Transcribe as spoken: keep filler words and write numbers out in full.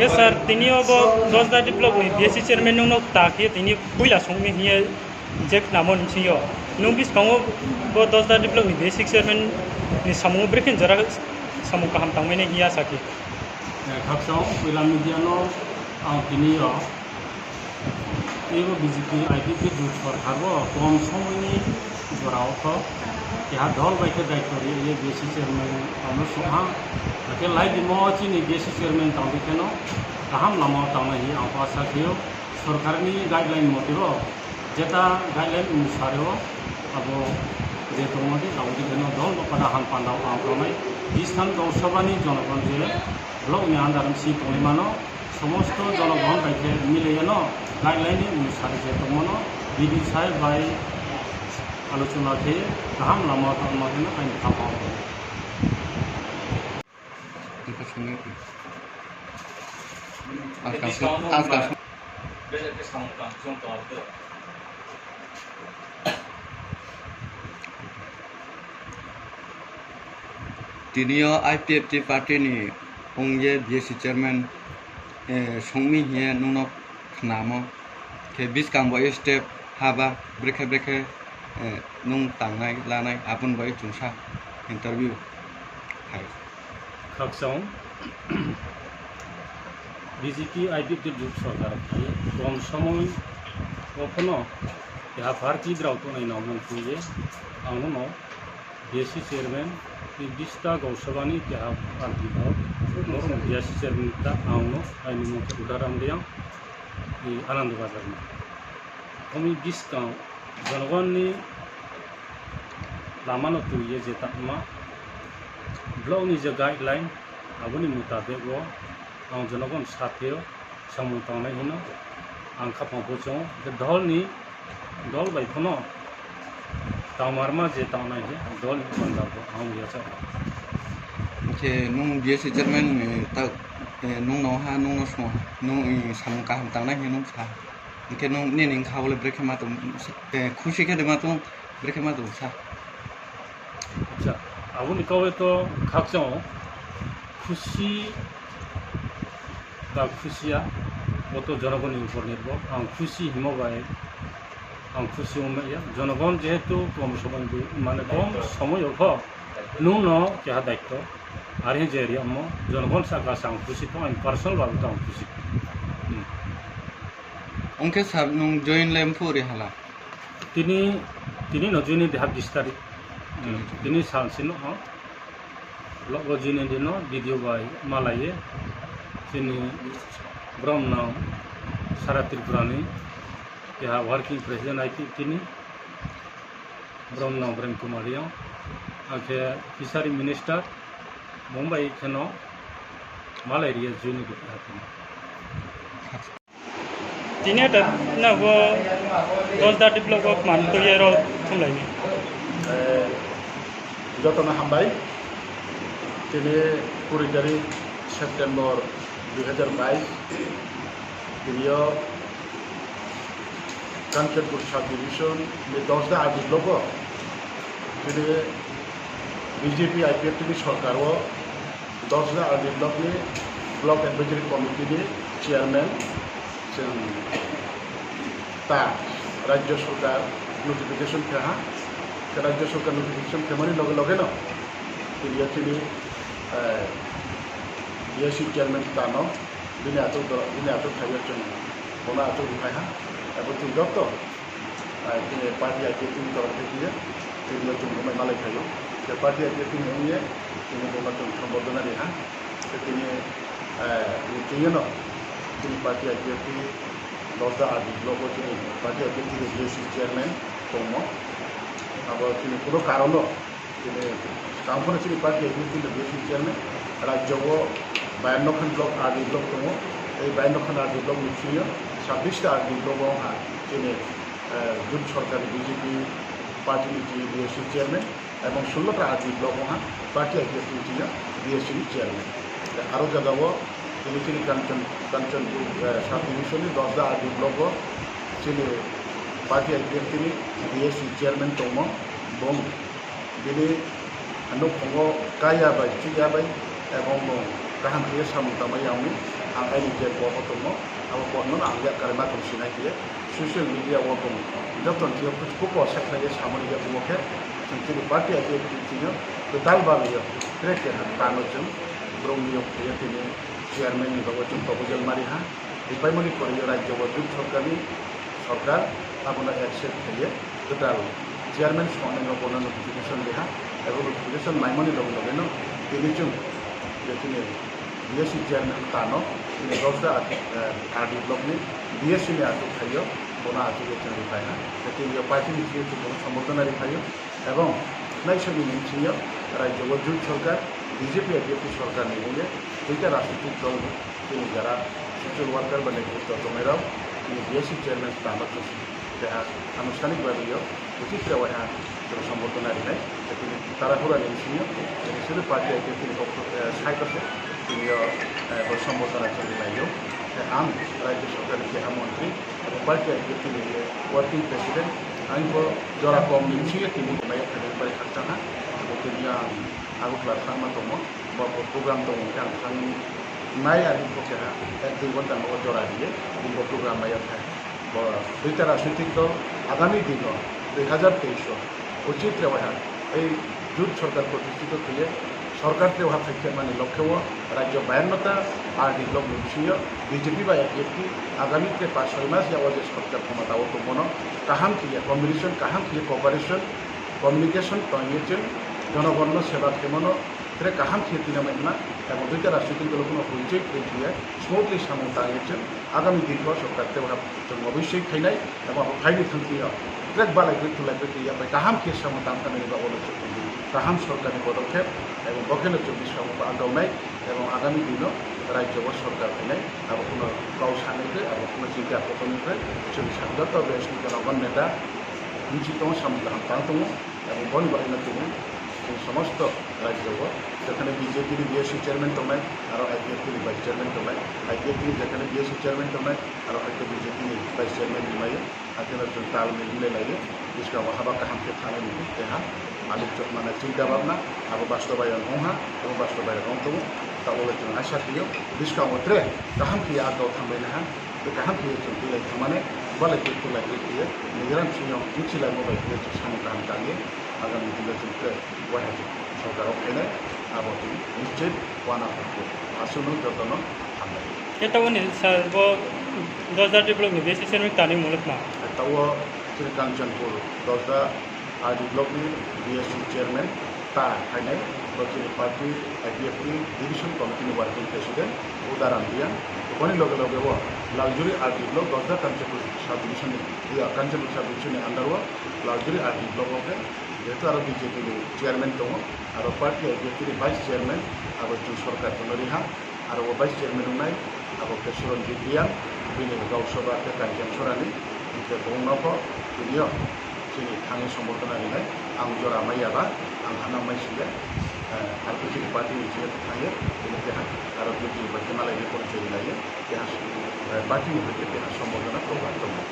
Yes, sir, tini o bo Dosda D block ni B S C chairman nung no ta khe tini puila songni hiye je khnamo nung singyo. Nung biskango bo Dosda D block ni B S C chairman ni samung brekhe jora samung kaham tangmani hiya sakhi. Eh, khaksa puila media no ang tini yo. Ebo B J P I P F T jut sorkar bo kom somoini jora o kho keha dol bai khe daityo ri ye B S C chairman ano songha. Hakhe lai bimo chini B S C chairman tangdi kheno kaham lama o tangnai hi ang asa khe o. Sorkar ni guideline mote bo jeta guideline onusare o abo je tongmani abo di kheno dol bo pada ham panda o ang tongnai. Biskan Gausabani jonogon je block ni under si tongwi mano. Somosto jonogon bai khe mileyano guideline ni onusare je tongmano B D saheb bai alochona khe kaham lama tangma hwnwi ani kha pao. Askang song, askang song. Tini o I P F T party ni wngye B S C chairman, eh, songmi hiye nungno khnamo. Khe biskang bo step haba brekhe brekhe, eh, nung tangnai lanai aboni bai chwngsa interview hai. Khakchang B J P I P F T jut sorkar khe kom somoi o phano keha party drao tongnai nangmani khuye ang no B S C chairman ni bista Gausabani keha party bo norok B S C chairman ta ang no aini mung khe Udaram Reang ni Anand Bazar ni. Omi biskang jonogon ni lama no twi ye je tangma block ni je guideline aboni mutabek o ang jonogon satheo samung tangnai hino ang khapang bosong je dol ni dol bai phano tangmarma je tangnai he dol ni panda bo ang yacha. Khe nung B S C chairman ni tak, eh, nung no ha nung no song nung, eh, samung kaham tangnai he nung sa. Hingke nung nini wngkha bole brekhe ma tong, eh, khusi khe de ma tong, brekhe ma tong sa. Acha, aboni kau to khakchang khusi ba khusiya, bo to jonogoni upor nirbhor. Ang khusi himo bai, ang khusi wngmaya. Jonogon jehetu kom somoy bai, mane kom somoy o kho, nung no keha daityo. Ari je ri amo, jonogon saka sa ang khusi to, ang personal babe to ang khusi. Hmm. Ongkhe sir, nung join le mphu ri hala? Tini, tini no join de hab bis tarik. Hmm. Tini sal sino, ha? Logo join de no, video bai malaiye. Tini Boromno sara Tripurani keha working president I P F T ni, boromno Prem Kumar Reang, akhe fishery minister Mumbai kheno malaria juni. Tini ata na bo dos dati block o man to yero thumlaini. Eh, jotono hambai. Tini kuri tarik September dui hajar bais. Tini o Kanchanpur sub division ni dos da R D block o tini B J P I P F T ni sorkar o dos da R D block ni block advisory committee ni chairman chwng ta Rajya Sorkar notification khe ha, khe Rajya Sorkar notification khemani loge loge no tini o tini, eh, B S C chairman tano bini achuk do, bini achuk khayo chwng bono achuk rwphai ha, abo chwng joto, eh, tini party I P F T ni torof khe tini, tini o chwng rwmai malai khayo, khe party I P F T ni wngye tini bono chwng sombordhona ri ha, khe tini, eh, tini no tini party I P F T dos da R D block o tini party I P F T ni B S C chairman tongmo, abo tini kuno karon no Tini, tamo phano chini party I P F T ni B S C chairman, rajyo o bayanno khan block, R D block tongo. Ei bayanno khan R D block ni bisingo sabbish ta R D block o wngkha chini, eh, Jut Sarkar ni B J P party ni chini B S C chairman, ebong sullo ta R D block o wngkha party I P F T ni chini B S C ni chairman. Aro jaga o tini chini Kanchan, Kanchanpur, eh, sub division ni dos da R D block o chini party I P F T ni B S C chairman tongmo, bong Bini nukphungo kaya bai, chuya bai, ebong bo kaham khe samung tangmani yangwi ang aini je bo bo tongmo, abo bo no ang yak karima tong sinai khe social media o tong joto ni thik kok sai khlai samani ya bo khe chwng chini party ati chini kwtal ba yo track khe ha kano chwng borok ni yok khe tini chairman ni bago chwng proposal mari ha. Ripaimani pore rajyo o Jut Sarkar ni sorkar abono accept khlaiwi kwtal chairman songmani no bono notification riha, abo notification maimani loge loge no tini chwng je tini B S C chairman tano tini dos da, eh, R D block ni B S C ni achuk khaio, bono achuk ye chwng riphaiha. Tini yo party ni simi chwng bono sombordhona riphaio. Ebong naisani ni bisingo rajyo o Jut Sarkar, B J P I P F T sorkar ni wngwi duita rajnitik dol ni chini jara social worker ba netrito tongnai rok chini B S C chairman tamo chwng keha anuষ্ঠাnik bagwi o uchitra waiha chwng sombordhona rinai. Tini Tarapura ni bisingo chini civil party I P F T ni pokho, eh, side o se tini o, eh, bo sombordhona chwng rinai o. Ang rajyo sorkar ni keha montri. Party I P F T ni working president, ang bo jora kom ni bisingo tini maya khaini bai khakchang ha, abo tini ang Agartala thangma tongo, bo, bo program tongo, hwnkhe ang thang nai, ang bo keha ek dui ghonta nogo jora riye, bo program maya khai. Bo duita rajnitik dol agami dino dui hajar teis o uchitra waiha ei Jut Sarkar protistito khlaiye, Sarkar tei o haphai khe mani lokhe o rajyo bayanno ta R D block ni bisingo B J P bai I P F T agami tei paanch soi mas yago je sarkar khomota o tongmano kaham khe ya combination, kaham khe ya cooperation, communication tongwi chwng jonogonno seba khaimano tre kaham khe ya tinamai hwnna, abo duita rajnitik dolo phano hwnjwi khe ya smoothly samung tangwi chwng agami dino sarkar tei o hap chwng obviously khainai. Abo phaini thangtwi o trek balai khe tulai khe ya bai kaham khe samung tang thangmani ba olo chwng kaham sarkarni podokkhep ebo bokheno chwng bwskango ba agau nai ebo agami dino rajyo o sarkar phainai abo kuno kau sanai khe abo kuno chinta kotorni khe chwng sakjak to bes ni kono gon neta bisi tongo samung kaham tang tongo ebo boni bagwino chwng chwng somosto rajyo o jekhane B J P ni B S C chairman tongnai aro I P F T ni vice chairman tongnai I P F T ni jekhane B S C chairman tongnai aro hai khe B J P ni vice chairman ni mayo. Hakhe no chwng tal mil milai laio, bwskango haba kaham khe thangnai ni keha malik chwng mana chinta bhabna, abo bastobayon wng ha, abo bastobayon wng tongo, tabole chwng aisa khlaiyo, bwskango tre kaham khe abo thangbai naha, tei kaham khe chwng twi lai thangmani, balai khe twi lai khe khe, nini ram siyong bwchi lai mo bai khe chwng samung kaham tangwi, agami dino chwng tre. Waha sorkar o phainai abo twi nischit wana phurkhe aswkno jotono hambai. Khe taboni sir bo dos da develop ni B S C chairman tani muluk ma? Tabo chini Kanchanpur dos da R D block ni B S C chairman Ta khainai bo chini party I P F T division committee ni working president Udaram Biang. Boni loge loge o Laljuri R D block Gajra Kanchanpur sub division ni, iya, Kanchanpur sub division ni under o Laljuri R D block o khe jehetu aro B J P ni chairman tongo, aro party I P F T ni vice chairman abo chwng sorkar jono riha. Aro o vice chairman wngnai, abo khe Suranjit Reang, bini Gau Sabha khe Kanchan Sorani, hingkhe bo wngno pho tini o chini thangwi sombordona rinai, ang jora maiya ba, ang hano mai sile, eh, R P C ni party ni sile thangwi, bini keha, aro B J P bai khe malai ni porchoi rinai, keha, eh, party ni bai khe keha sombordona program tongo.